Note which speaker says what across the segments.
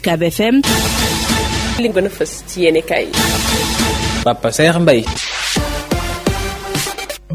Speaker 1: UCAB FM.
Speaker 2: li gën a fës ci yéenekaay
Speaker 3: Papa Saer Mbaye.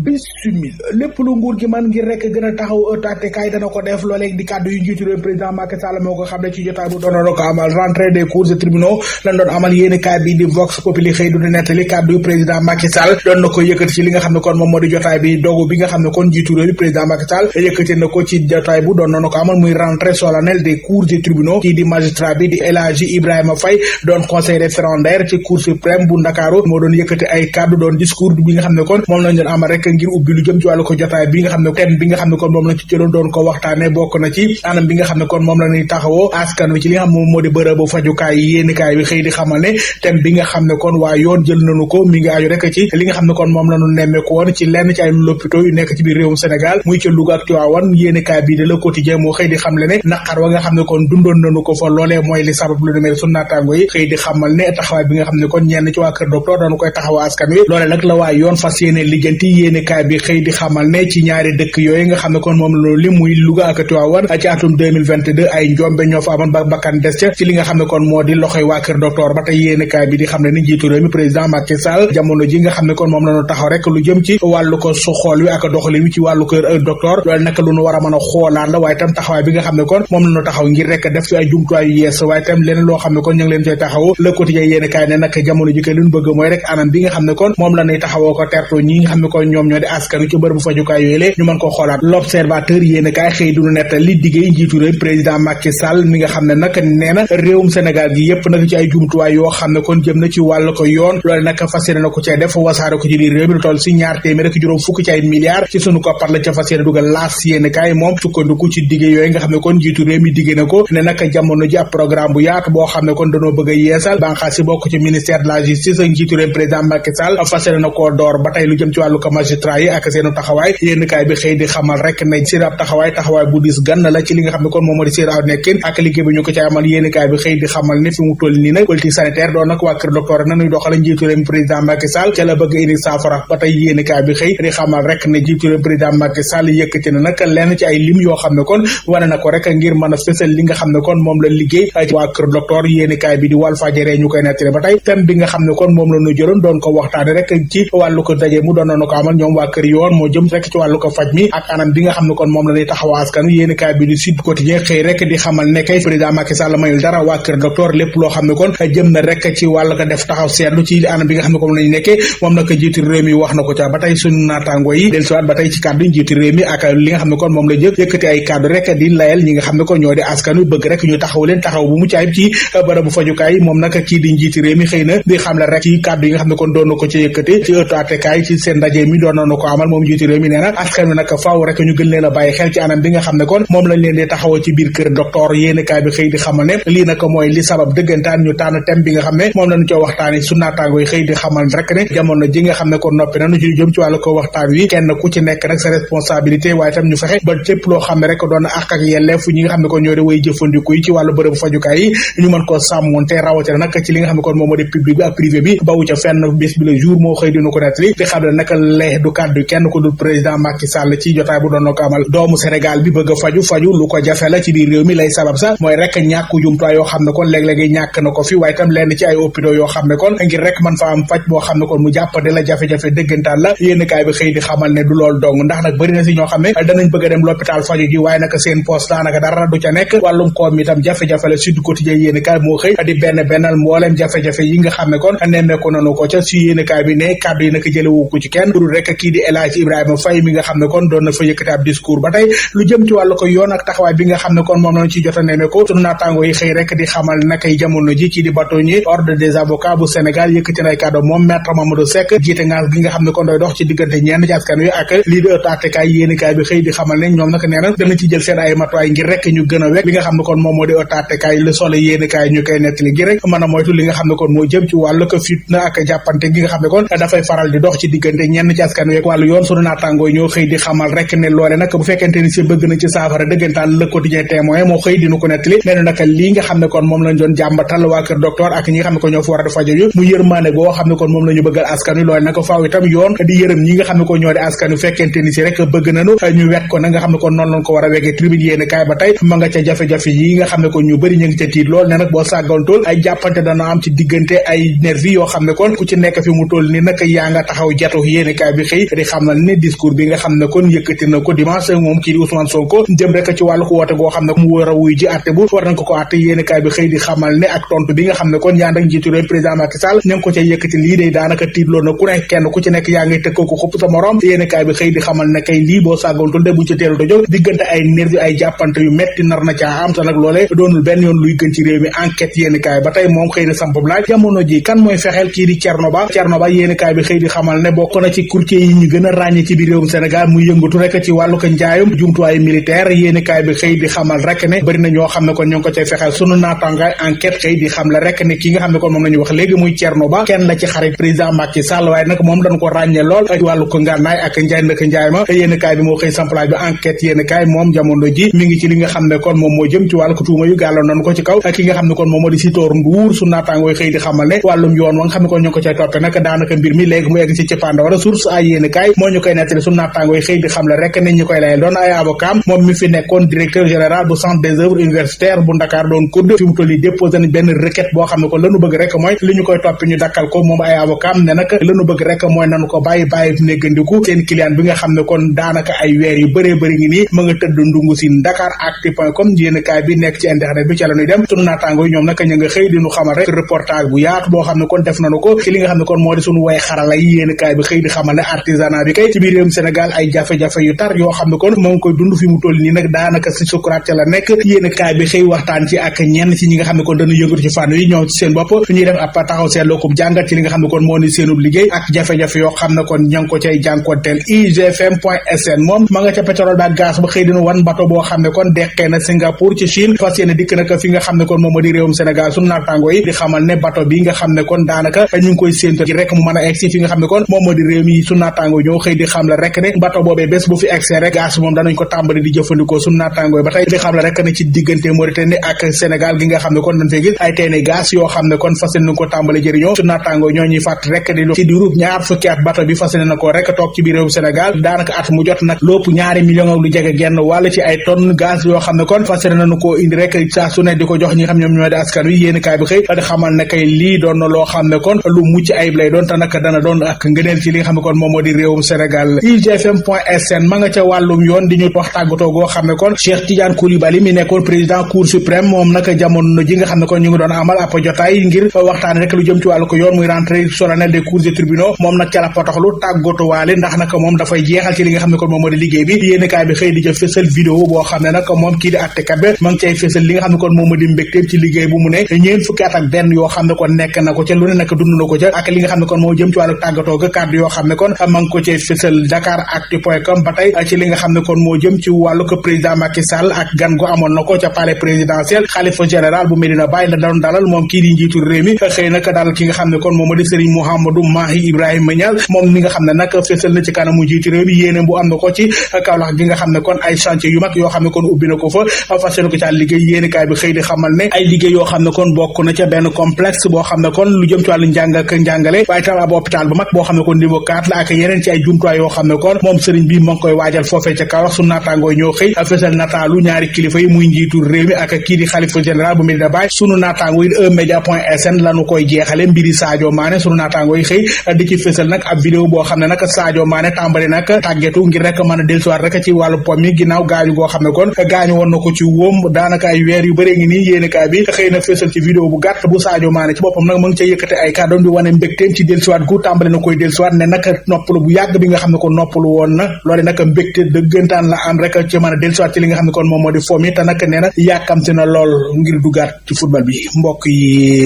Speaker 4: bisimil lépp lu nguur gi man ngir rek gën a taxaw ëttaatekaay dana ko def loolee di kàddu yu njiitu réew président Macky Sall moo ko xam ne ci jotaay bu doonoon ko amal rentrée des cours et tribunaux lan doon amal yéenekaay bi di Vox Populi xëy du di nettali kàddu yu président Macky Sall doon na ko yëkkati ci li nga xam ne kon moom moo di jotaay bi dogu bi nga xam ne kon njiitu réew président Macky Sall yëkkati na ko ci jotaay bu doon ko amal muy rentrée solennelle des cours et tribunaux kii di magistrat bi di El Hadji Ibrahima Faye doon conseil référendaire ci cour suprême bu Ndakaaru moo doon yëkkati ay kàddu doon discours bi nga xam ne kon moom lañ doon amal rek ngir ubbi lu jëm ci wàllu ko jotaay bi nga xam ne thème bi nga xam ne kon moom la ci jëloon doon ko waxtaane bokk na ci anam bi nga xam ne kon moom la ñuy taxawoo askan wi ci li nga xam moom moo di bërëbu fajukaay yi yéenikaay bi xëy di xamal ne thème bi nga xam ne kon waa yoon jël nañu ko mi ngi aju rek ci li nga xam ne kon moom la ñu nemmeeku woon ci lenn ci ay lopito yu nekk ci biir réewum Sénégal muy ca Louga ak Tivaouane yéenikaay bi de Le Quotidien moo xëy di xam le ne naqar wa nga xam ne kon dundoon nañu ko fa loolee mooy li sabab lu demee sunu naataango yi xëy di xamal ne taxawaay bi nga xam ne kon ñenn ci waa kër docteur dañu koy taxaw askan wi loolee nag la waa yoon fas yéene lijjanti yéenikaay bi xëy di xamal ne ci ñaari dëkk yooyu nga xam ne kon moom la li muy Louga ak Tivaouane ci atum 2022 ay njombe ñoo fa amoon ba bakkan des ca ci li nga xam ne kon moo di loxoy waa kër docteur ba tey yéenekaay bi di xam ne ni njiitu réew mi président Macky Sall jamono ji nga xam ne kon moom la ñu taxaw rek lu jëm ci wàllu ko su xool wi ak doxalin wi ci wàllu kër docteur loolu nag lu ñu war a mën a xoolaat la waaye tam taxawaay bi nga xam ne kon moom la ñu taxaw ngir rek def ci ay jumtuwaay yu yees waaye tam leneen loo xam ne kon ñu ngi leen koy taxaw Le Quotidien yéenekaay ne nag jamono ji ko li ñu bëgg mooy rek anam bi nga xam ne kon moom la ñuy taxawoo ko tertu ñi nga xam ne kon ñoom ñoo di askan ci bërëbu fajukaay yooyu ñu mën ko xoolaat L'Observateur yéenekaay xëy du nett li diggéey njiitu réew président Macky Sall mi nga xam ne nag nee na réewum Sénégal gi yépp nag ci ay jumtuwaay yoo xam ne kon jëm na ci wàll ko yoon loolu nag fas yéene na ko cee def wasaare ko ci biir réew mi lu toll si ñaar téeméer ak juróom fukk ci ay milliards ci sunu koppar la ca fas yéene dugal laas yéenekaay moom sukkandiku ci diggéey yooyu nga xam ne kon njiitu réew mi diggée na ko ne nag jamono ji ab programme bu yaatu boo xam ne kon dañoo bëgg a yeesal banqaas si bokk ci ministère de la justice ak njiitu réew président Macky Sall fas yéene na koo door ba tey lu jëm ci wàllu ko magistrat yi ak seenu taxawaay yéenekaay bi xëy di xamal rek ne seen ab taxawaay bu diis gann la ci li nga xam ne kon moom moo di seen aw nekkin ak liggéey bi ñu ko ci amal yéenekaay bi xëy di xamal ne fi mu toll nii nag politique sanitaire doon nag waa kër docteur nañuy doxale njiitu réew président Macky Sall ca la bëgg indi saafara ba tey yéenekaay bi xëy di xamal rek ne njiitu réew président Macky Sall yëkkati na nag lenn ci ay lim yoo xam ne kon wane na ko rek ngir mën a fësal li nga xam ne kon moom la liggéey waa kër docteur yéenekaay bi di Walfadjri ñu koy nettali ba tey thème bi nga xam ne kon moom la ñu jëloon doon ko waxtaane rek ci wàllu ko daje mu doon na ko amal ñoom waa kër yoon moo jëm rek ci wàllu ko faj mi ak anam bi nga xam ne kon moom la ñuy taxaw askan yéenekaay bi di Sud Quotidien xëy rek di xamal ne kay président Macky Sall mayul dara waa kër docteur lépp loo xam ne kon jëm na rek ci wàllu ko def taxaw seetlu ci anam bi nga xam ne kon lañu nekkee moom nag njiitu réew mi wax na ko ca ba tey suñu naataango yi dellusiwaat ba tey ci kàddu njiitu réew mi ak li nga xam ne kon moom la jël yëkkati ay kàddu rek di layal ñi nga xam ne kon ñoo di askan wi bëgg rek ñu taxaw leen taxaw bu mucc ayib ci bërëbu fajukaay moom nag kii di njiitu réew mi xëy na di xam la rek ci kàddu yi nga xam ne kon doon na ko ci yëkkati ci ëttu attekaay ci seen ndaje mi doon na ko amal moom njiitu réew mi nee na askan wi nag faaw rek ñu gën leen a bàyyi xel ci anam bi nga xam ne kon moom lañ leen di taxawoo ci biir kër docteur yéenekaay bi xëy di xamal ne lii nag mooy li sabab dëggantaan ñu tànn thème bi nga xam ne moom lañu ko waxtaani su naataango yi xëy di xamal rek ne jamono ji nga xam ne kon noppi nañu ci jëm ci wàllu ko waxtaan wi kenn ku ci nekk rek sa responsabilité waaye tam ñu fexe ba lépp loo xam ne rek doon na àq ak yelleef ñi nga xam ne kon ñoo di way jëfandiku yi ci wàllu bërëbu fajukaay yi ñu mën koo sàmmonte rawatina nag ci li nga xam ne kon moom moo di public bi ak privé bi bawu ca fenn bés bi le jour moo xëy dina ko nettali di xam ne nag lee du kàddu kenn ko dul président Macky Sall ci jotaay bu doon na ko amal doomu Sénégal bi bëgg a faju lu ko jafe la ci biir réew mi lay sabab sax mooy rek ñàkku jumtuwaay yoo xam ne kon léeg-léegi ñàkk na ko fi waaye tam lenn ci ay hôpitaux yoo xam ne kon ngir rek man fa am faj boo xam ne kon mu jàppande la jafe-jafe dëggantaan la yéenekaay bi xëy di xamal ne du lool dong ndax nag bëri na si ñoo xam ne danañ bëgg a dem l'hôpital faju ji waaye nag seen poste daanaka dara du ca nekk wàllum koom itam jafe-jafe la Sud Quotidien yéenekaay moo xëy di bennal mbooleem jafe-jafe yi nga xam ne kon nemmeeku nanu ko ca si yéenekaay bi ne kàddu yi nag jëlewu ko ci kenn dul rek kii di El Hadji Ibrahima Faye mi nga xam ne kon doon na fa yëkkati ab discours ba tey lu jëm ci wàllu ko yoon ak taxawaay bi nga xam ne kon moom lañu ci jot a nemmeeku sunu naataango yi xëy rek di xamal nakay jamono ji kii di bâtonnier ordre des avocats bu Sénégal yëkkati nay kàddu moom maître Mamadou Seck jiite ngaas gi nga xam ne kon doy dox ci diggante ñenn ci askan wi ak lii di attekaay yéenekaay bi xëy di xamal ne ñoom nag nee na dana ci jël seen ay matuwaay ngir rek ñu gën a wekk li nga xam ne kon moom moo di attekaay Le Soleil yéenekaay ñu koy nettali ngir rek mën a moytu li nga xam ne kon moo jëm ci wàllu ko fitna ak jàppante gi nga xam ne kon dafay faral di dox ci diggante ñenn ci askan wi beeg wàllu yoon sunu naataangoo ñoo xëy di xamal rek ne loole nag bu fekkente ni si bëgg nañ ci saafara dëggantaan Le Quotidien Témoin moo xëy dinu ko nettali nee na nag lii nga xam ne kon moom lañ doon jàmbatal waa kër docteur ak ñi nga xam ne ko ñoo fa war a fajo yu mu yërmaane boo xam ne kon moom la ñu bëggal askan wi loole nag faaw itam yoon di yërëm ñi nga xam ne ko ñoo di askan wi fekkente ni si rek bëgg nañu ñu wet ko na nga xam ne kon noonu lañ ko war a wegee tribune yéene kaay ba tey ma nga ca jafe-jafe yi nga xam ne kon ñu bëri ñu ngi ca tiit lool ne nag boo sàggantul ay jàppante dana am ci diggante ay nervi yoo xam ne kon ku ci nekk fi mu toll ni nag yaa nga taxaw jatu yéene kaay bi xëy di xamal ne discours bi nga xam ne kon yëkkati na ko dimanche moom kii di Ousmane Sonko jëm rek ci wàllu ko woote goo xam ne mu war a wuy ji àtte bu war nañ ko àtte yéene kaay bi xëy di xamal ne ak tontu bi nga xam ne kon yaa ndak njiitu réew président Macky Sall ña ngi ko ca yëkkati lii day daanaka tiitloo na ku ne kenn ku ci nekk yaa ngay tëkkoo ko xupp sa morom yéene kaay bi xëy di xamal ne kay lii boo sàggantul de buñ ca teelu da jóg diggante ay nervi ay jàppante yu metti nar na caa am te nag loolee doonul benn yoon luy gën ci réew mi enquête yéene kaay ba tey moom xëy na sampab laaj jamono ji kan mooy fexeel kii di Thierno Ba yéene kaay bi xëy di xamal ne bokk na ci courtier yi ñu gën a ràññe ci biir réewum Sénégal muy yëngatu rek ci wàllu ko njaayum jumtuwaayu militaire yéene kaay bi xëy di xamal rek ne bëri na ñoo xam ne kon ñoo ngi ko cay fexeel sunu naataangaay enquête xëy di xam la rek ne ki nga xam ne kon moom la ñu wax léegi muy Thierno Ba kenn la ci xarit président Macky Sall waaye nag moom dañ ko ràññe lool ci wàllu ko ngànnaay ak njaay ndëkk njaay ma yéene kaay bi moo xëy samplaaj bi enquête yéene kaay moom jamono ji mi ngi ci li nga xam ne kon moom moo jëm ci wàllu ko tuuma yu gàlloon nañu ko ci kaw ak ki nga xam ne kon moom moo di Sitor Ndour su naataangooy xëy di xamal ne wàllum yoon wa nga xam ne kon ñoo ko cay toppe nag daanaka mbir mi léegi mu egg ci cëppaanda wala source ay yéene kaay moo ñu koy nettali su naataangooy xëy di xam le rek ne ñi koy layel doon ay avocat moom mi fi nekkoon directeur général bu centre des œuvres universitaires bu Dakar doon COUD fi mu toll yi déposé nañ benn requête boo xam ne kon lañu bëgg rek mooy li ñu koy toppe ñu dakkal ko moom ay avocat ne nag lañu bëgg rek mooy nanu ko bàyyi néggandiku seen client bi nga xam ne kon daanaka ay weer yu bëree bëri ngi nii ma nga tëdd ndungu si Dakaractu.com yéene kaay bi nekk ci internet bi ca la ñuy dem sunu naataango yi ñoom nag ñu nga xëy di ñu xamal rek reportage bu yaatu boo xam ne kon def nañu ko ci li nga xam ne kon moo di sunu way xarala yi yéene kaay bi xëy di xamal ne artisanat bi kay ci biir réewum Sénégal ay jafe-jafe yu tar yoo xam ne kon moo ngi koy dund fi mu toll nii nag daanaka si sukuraat ca la nekk yéene kaay bi xëy waxtaan ci ak ñenn ci ñi nga xam ne kon dañu yëngatu ci fànn yi ñoom ci seen bopp ñuy def ab taxaw seetloo ko jàngat ci li nga xam ne kon moo di seenub liggéey ak jafe-jafe yoo xam ne kon ña ngi ko cay jànkonteel igfm.sn moom ma nga ca pétrole ba gaz ba xëy dina wan bato boo xam ne kon deqee na Singapour ci Chine fas yéene dikk nag fi nga xam ne kon moom moo di réewum Sénégal sunu naataango yi di xamal ne bato bi nga xam ne kon daanaka ñu ngi koy séentu ci rek mu mën a egsi fi nga xam ne kon moom moo di réew mi sunu naataango yi ñoo xëy di xam la rek ne bato boobee bés bu fi egsee rek gaz moom danañ ko tàmbali di jëfandikoo sunu naataango yi ba tey di xam la rek ne ci diggante Mauritanie ak Sénégal gi nga xam ne kon dañ fay gis ay teene gaz yoo xam ne kon fas yéene ko tàmbali jëriñoo sunu naataango yi ñoo ñuy fàtt rek di ci diirub ñaar fukki at bato bi fas yéene na ko rek toog ci biir réewum Sénégal daanaka at mu jot nag lépp ñaari million ak lu jege genn wàll ci ay tonnes gaz yoo xam ne kon fas yéene nañu koo indi rek saa su ne di ko jox ñi nga xam ñoom ñoo di askan wi yéen kaay bi xëy di xamal ne kay lii doon na loo xam ne kon lu mucc ayib lay doon te nag dana doon ak ngëneel ci li nga xam ne kon moom moo di réewum Sénégal igfm.sn ma nga ca wàllum yoon di ñu wax tàggatoo goo xam ne kon Cheikh Tidiane Coulibaly mi nekkoon président cour suprême moom nag jamono ji nga xam ne kon ñu ngi doon amal ab jotaay ngir waxtaane rek lu jëm ci wàllu ko yoon muy rentrée solennelle des cours et tribunaux moom nag ca la potoxlu tàggatuwaale ndax nag moom dafay jeexal ci li nga xam ne kon moom moo di liggéey bi yéen kaay bi xëy di jëf fësal vidéo boo xam ne nag moom kii di attekat bi ma ngi cay fësal li nga xam ne kon moom moo di mbégteem ci liggéey bu mu ne ñeen fukki at ak benn yoo xam ne kon nekk na ko ca lu ne nag dund na ko ca ak li nga xam ne kon moo jëm ci wàllu tàggatoo ga kàddu yoo xam ne kon ma ngi ko cay fësal Dakaractu.com ba tey ci li nga xam ne kon moo jëm ci wàllu ko président Macky Sall ak gan gu amoon na ko ca palais présidentiel xalifa général bu Medina Baye la doon dalal moom kii di njiitu réew mi xëy nag dalal ki nga xam ne kon moom moo di Serigne Mouhamadou Mahi Ibrahima Niass moom mi nga xam ne nag fësal na ci kanamu njiitu réew mi yéene bu am na ko ci Kaolack gi nga xam ne kon ay chantier yu mag yoo xam ne kon ubbi na ko fa fas yéene ko ca liggéey yéene kaay bi xëy di xamal ne ay liggéey yoo xam ne kon bokk na ca benn complexe boo xam ne kon lu jëm ci wàllu njàng ak njàngale waaye tam ab hôpital bu mag boo xam ne kon niveau 4 la ak yeneen ci ay jumtuwaay yoo xam ne kon moom sëriñ bi moo ngi koy waajal foofee ca Kaolack su naataangooy ñoo xëy fësal nataalu ñaari kilifa yi muy njiitu réew mi ak kii di xalifa général bu Medina Baye sunu naataangoo yi eMédia.sn lañu koy jeexale mbiri Sadio Mané sunu naataangoo yi xëy di ci fësal nag ab vidéo boo xam ne nag Sadio Mané tàmbali nag tàggetu ngir rek mën a dellusiwaat rek ci wàllu pom mi ginnaaw gaañu goo xam ne kon gaañu woon na ko ci wóom daanaka ay weer yu bëree ngi nii yéenekaay bi xëy na fësal ci vidéo bu gàtt bu Sadio Mané ci boppam nag mu ngi ca yëkkate ay kàddoom di wane mbégteem ci dellusiwaat gu tàmbali na koy dellusiwaat ne nag noppalu bu yàgg bi nga xam ne kon noppalu woon na loolu nag mbégte dëggantaan la am rek ci mën a dellusiwaat ci li nga xam ne kon moom moo di foom yi te nag nee na yàkkamti na lool ngir duggaat ci football bi mbokk yi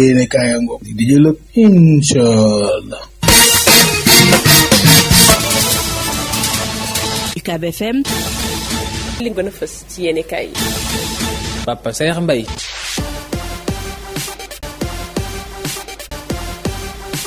Speaker 4: yéenekaay ngoog di jël inshallah.
Speaker 1: UCAB FM
Speaker 2: li gën a fës ci yéenekaay yi
Speaker 3: Papa Saer Mbaye